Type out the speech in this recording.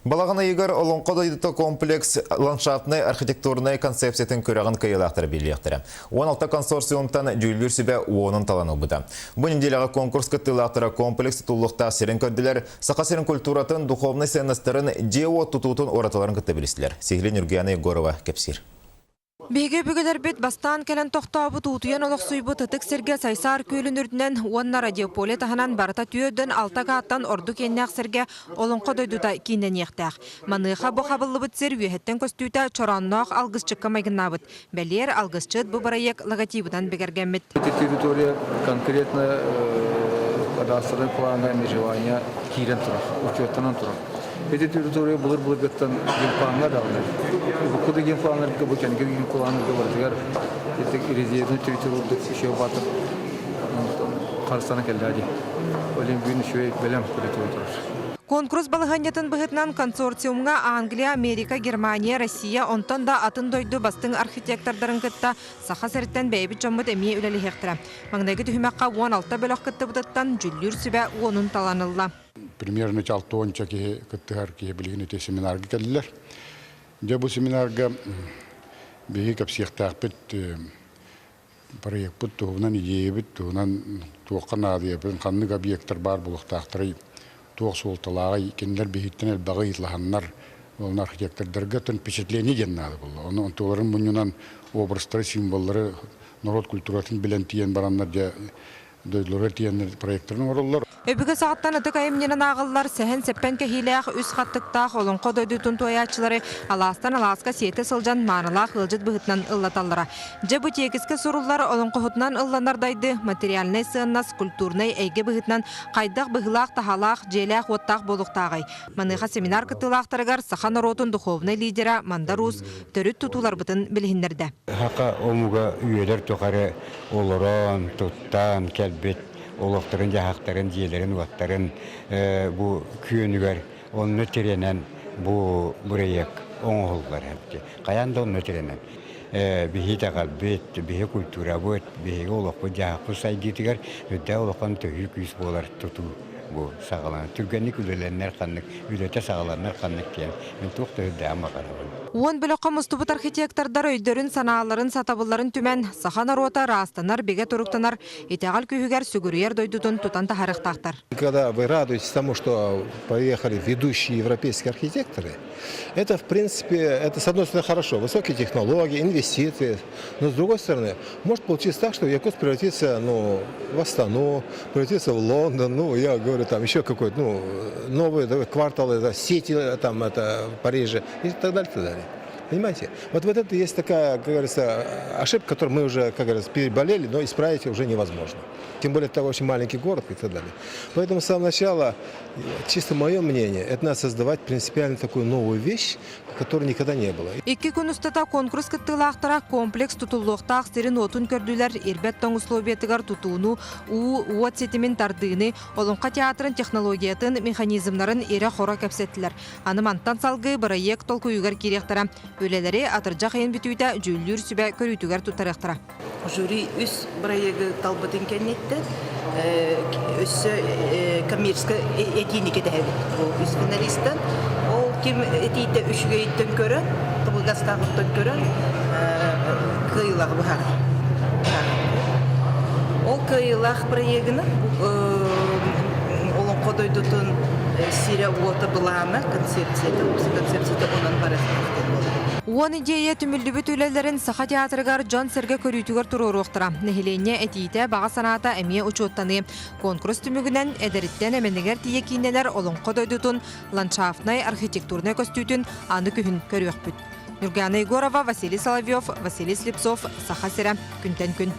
Балаҕан ыйыгар Олоҥхо дойдута комплекс ландшафтнай архитектурнай концепциятын күрэҕин кыайыылаахтара биллиэхтэрэ. 16 консорциумтан дьүүллүүр сүбэ уонун талан ылбыта. Бу нэдиэлэҕэ конкурс кыттыылаахтара комплекс тутуллуохтаах сирин көрдүлэр, Саха сирин культуратын, духовнай сыаннастарын, дьиэ-уот тутуутун уратыларын кытта билистилэр. Сиһилии Нюргуяна Егорова кэпсиир. Биһиги өбүгэлэрбит бастаан кэлэн тохтообут уутуйан олохсуйбут ытык сиргэ Сайсаар күөлүн үрдүнэн уонна радиополе таһынан барыта 46 гааттан ордук иэннээх сиргэ Олоҥхо дойдута кииннэниэхтээх. Маныаха бу хабыллыбыт сир үөһэттэн көстүүтэ чороонноох алгысчыкка майгыннаабыт. Бэлиэр алгысчыт бу бырайыак логотибынан бигэргэммит. Эта территория конкретно кадастровый плана межевания киирэн турар, учуоттанан турар. Ити территория былыр-былыргыттан генплаҥҥа даҕаны, урукку да генпланнарга, бу кэнники генпланнарга барытыгар ити резервный территория курдук үчүгэй баатыр харыстана кэллэ дии. Ол иһин бүгүн үчүгэй бэлэм территория турар. Конкурс балаһыанньатын быһыытынан консорциумҥа Англия, Америка, Германия, Россия, онтон да атын дойду бастыҥ архитектордарын кытта Саха сириттэн бэйэбит дьоммут эмиэ үлэлэһиэхтэрэ. Маҥнайгы түһүмэххэ 16 бөлөх кыттыбытыттан дьүүллүүр сүбэ уонун талан ылла. Примерно алтыонча киһи кыттыһар киһи билигин ити семинарга кэллилэр. Дьэ бу семинарга биһиги кэпсиэхтээхпит проекпыт туһунан, идеябыт туһунан туохха наадыйабын, ханнык объектар баар буолуохтаахтарый, туох суолталааҕый, кинилэр биһиттэн элбэҕи ыйыталаһаннар, ол архитектордарга впечатление диэн наада буолла. Ону онтуларын мунньунан образтары, символлары норуот культуратын билэн тиийэн бараннар дьэ дойдуларыгар тиийэннэр проектарын оҥороллор. Өбүгэ саҕаттан ытык айымньынан ааҕыллар сэһэн-сэппэн кэһиилээх үс хаттыктаах олоҥхо дойдутун туойааччылары алаастан алааска сиэтэ сылдьан маанылаах ыалдьыт быһыытынан ыллаталлара. Дьэ бу тиэкискэ суруллар олоҥхоһутунан ылланар дайды материальнай сыаннас культурнай эйгэ быһыытынан хайдах быһыылаах-таһаалаах, дьиэлээх-уоттаах буолуохтааҕый? Маныаха семинар кыттыылаахтарыгар саха норуотун духовнай лидера Мандар Уус төрүт тутууларбытын билиһиннэрдэ. Саха омуга үйэлэр тухары олорон, туттан кэлбит олохторун-дьаһахтарын, дьиэлэрин-уоттарын бу күөнүгэр онно тирэнэн бу бырайыак оҥоһуллар эбит. Хайаан да онно тирэнэн. Биһи итэҕэлбит, биһи культурабыт, биһиги олохпут-дьаһахпыт сайдыытыгар үрдээх улахан төһүү күүс буолар тутуу бу саҕаланар. Түргэнник үлэлэннэр ханнык, үлэтэ саҕаланар ханнык диэн мин туох да үрдээҕин баҕарабын. Уон бөлөххө мустубут архитектордар өйдөрүн-санааларын, сатабылларын түмэн, саха норуота ыраастанар, бигэ туруктанар, итэҕэл күүһүгэр сүгүрүйэр дойдутун тутан таһаарыахтаахтар. Когда вы радуетесь тому, что поехали ведущие европейские архитекторы, это, в принципе, это, с одной стороны, хорошо, высокие технологии, инвестиции, но, с другой стороны, может получиться так, что Якутск превратится, ну, в Астану, превратится в Лондон, ну, я говорю, там еще какой-то, ну, новые кварталы, да, сети, там, это, в Париже и так далее, и так далее. Понимаете? Вот, вот это есть такая, как говорится, ошибка, которую мы уже, как говорится, переболели, но исправить уже невозможно. Тем более, это очень маленький город и так далее. Поэтому с самого начала, чисто мое мнение, это надо создавать принципиально такую новую вещь, которой никогда не было. Икки күн устата конкурс кыттыылаахтара комплекс тутуллуохтаах сирин-уотун көрдүлэр, ирбэт тоҥ условиятыгар тутууну, уу, уот ситимин тардыыны, Олоҥхо театрын технологиятын, механизмнарын ирэ-хоро кэпсэттилэр. Аны мантан салгыы бырайыак толкуйугар киириэхтэрэ. Үлэлэри атырдьах ыйын бүтүүтэ дьүүллүүр сүбэ көрүүтүгэр туттарыахтара. Жюри үс бырайыагы талбытын кэнниттэн өссө коммерческай этиини кэтэһэбит бу үс финалистан. Ол ким этиитэ үчүгэйиттэн көрөн, табыгастааҕыттан көрөн кыайыылааҕы быһаарар. Ол кыайыылаах проегынан Олоҥхо дойдутун сирэ-уота былаана, концепцията, концепцията онон барыахтаах буолар. Уон идея түмүллүбүт үлэлэрин Саха театрыгар дьон-сэргэ көрүүтүгэр туруоруохтара. Нэһилиэнньэ этиитэ, баҕа санаата эмиэ учуоттаныы. Конкурс түмүгүнэн эдэриттэн эмэнигэр тиийэ киинэлэр Олоҥхо дойдутун ландшафтнай архитектурнай көстүүтүн аны күһүн көрүөхпүт. Нюргана Егорова, Василий Соловьев, Василий Слепцов, Саха сирэ, күнтэн күн.